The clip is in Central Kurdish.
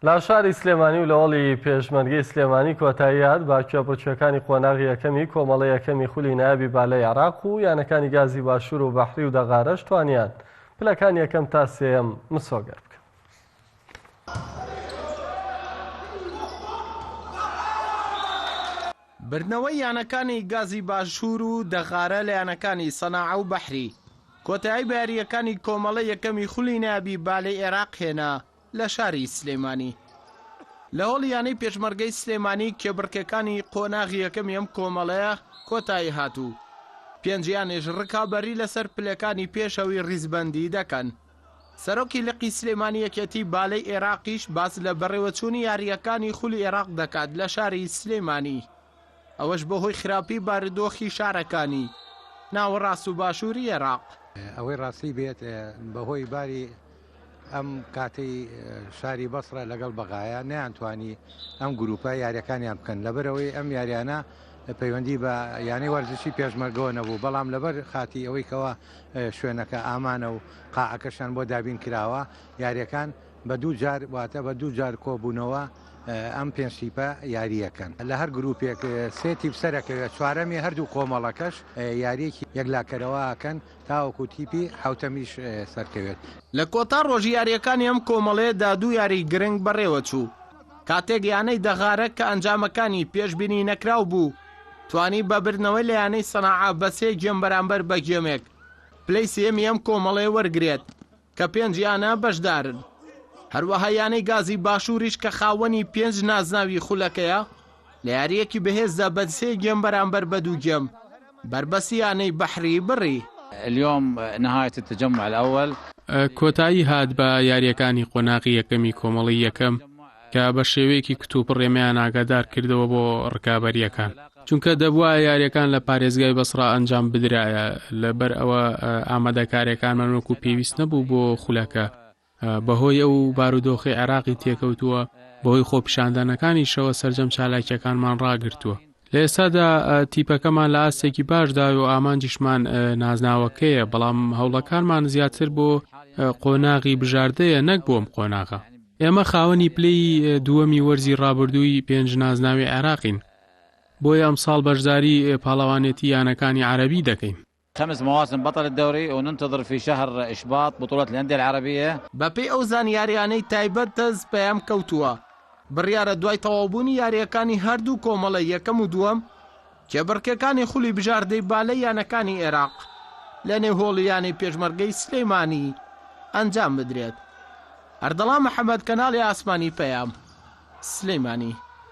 لە شاری سلێمانی و لە هۆڵی پێشمەرگەی سلێمانی کۆتایی هات بە کێبڕکێکانی قۆناغی یەکەمی کۆمەڵەی یەکەمی خولی نایابی بالەی عێراق و یانەکانی گازی باشوور و بەحری و دەغارەش توانیان پلەکانی یەکەم تا سێیەم مسۆگەر بکەن. بردنەوەی یانەکانی گازی باشوور و دەغارە لە یانەکانی سەناعە و بەحری کۆتایی بە یارییەکانی کۆمەڵەی یەکەمی خولی نایابی بالەی عێراق هێنا. لە شاری سلێمانی. لە هۆڵی یانەی پێشمەرگەی سلێمانی کێبڕکێکانی قۆناغی یەکەمی ئەم کۆمەڵەیە کۆتایی هات و پێنج یانەیش ڕکابەری لەسەر پلەکانی پێشەوی ڕیزبەندی دەکەن. سەرۆکی لقی سلێمانی یەکێتی بالەی ئێراقیش باس لە بەڕێوەچوونی یارییەکانی خولی ئێراق دەکات لە شاری سلێمانی، ئەوەش بەهۆی خراپی بارودۆخی شارەکانی ناوەڕاست و باشووری ئێراق. ئەوەی ڕاستی بێت بەهۆی باری ئەم کاتەی شاری بەسڕە لەگەڵ بەغایە نەیانتوانی ئەم گروپە یاریەکانیان بکەن لەبەرەوەی ئەم یاریانە پەیوەندی بە یانەی وەرزشی پێشمەرگەوە نەبوو بەڵام لەبەر خاتی ئەوەی کەوا شوێنەکە ئامانە و قاعەکەشیان بۆ دابین کراوە یاریەکان بە دوو جار واتە بە دوو جار کۆبوونەوە ئەم پێنج تیپە یاریەکەن لە هەر گروپێک سێ تیپ سەرەکەوێت چوارەمی هەردوو کۆمەڵەکەش یاریەکی یەکلاکەرەوە ئەکەن تاوەکو تیپی حەوتەمیش سەرکەوێت. لە کۆتا ڕۆژی یارییەکانی ئەم کۆمەڵەیەدا دوو یاریی گرنگ بەڕێوەچوو، کاتێک یانەی دەغارە کە ئەنجامەکانی پێشبینی نەکراو بوو، توانی بە بردنەوەی لە یانەی سەناعە بە سێ گێم بەرامبەر بە گێمێک پلەی سێیەمی ئەم کۆمەڵەیە وەرگرێت کە پێنج یانە بەشدارن. هەروەها یانەی گازی باشووریش کە خاوەنی پێنج نازناوی خولەکەیە، لە یارییەکی بەهێزدا بە سێ گێم بەرامبەر بە دوو گێم بەربەستی یانەی بەحری بڕی. اليوم نهاية التجمع الأول. کۆتایی هات بە یارییەکانی قۆناغی یەکەمی کۆمەڵەی یەکەم کە بە شێوەیەکی کتوپڕ ئێمەیان ئاگادار کردەوە بۆ ڕکابەرییەکان، چونکە دەبوایە یارییەکان لە پارێزگای بەسڕا ئەنجام بدرایە، لەبەر ئەوە ئامادەکارییەکانمان وەکو پێویست نەبوو بۆ خولەکە. بەهۆی ئەو بارودۆخەی عێراقی تێکەوتووە، بەهۆی خۆپیشاندانەکانیشەوە سەرجەم چالاکییەکانمان ڕاگرتووە. لە ئێستادا تیپەکەمان لە ئاستێکی باشدایە و ئامانجیشمان نازناوەکەیە، بەڵام هەوڵەکانمان زیاتر بۆ قۆناغی بژاردەیە نەک بۆ ئەم قۆناغە. ئێمە خاوەنی پلەی دووەمی وەرزی ڕابردووی پێنج نازناوی عێراقین، بۆیە ئەمساڵ بەشداری پاڵەوانێتی یانەکانی عەرەبی دەکەین. خمس مواسم بطل الدوري وننتظر في شهر شباط بطولة الأندية العربية. بەپێی ئەو زانیاریانەی تایبەت دەست پەیام کەوتووە، بڕیارە دوای تەواوبوونی یارییەکانی هەردوو کۆمەڵەی یەکەم و دووەم، کێبڕکێکانی خولی بژاردەی بالەی یانەکانی ئێراق لە نێو هۆڵی یانەی پێشمەرگەی سلێمانی ئەنجام بدرێت. ئەردەڵان محەمەد، کەناڵی ئاسمانی پەیام، سلێمانی.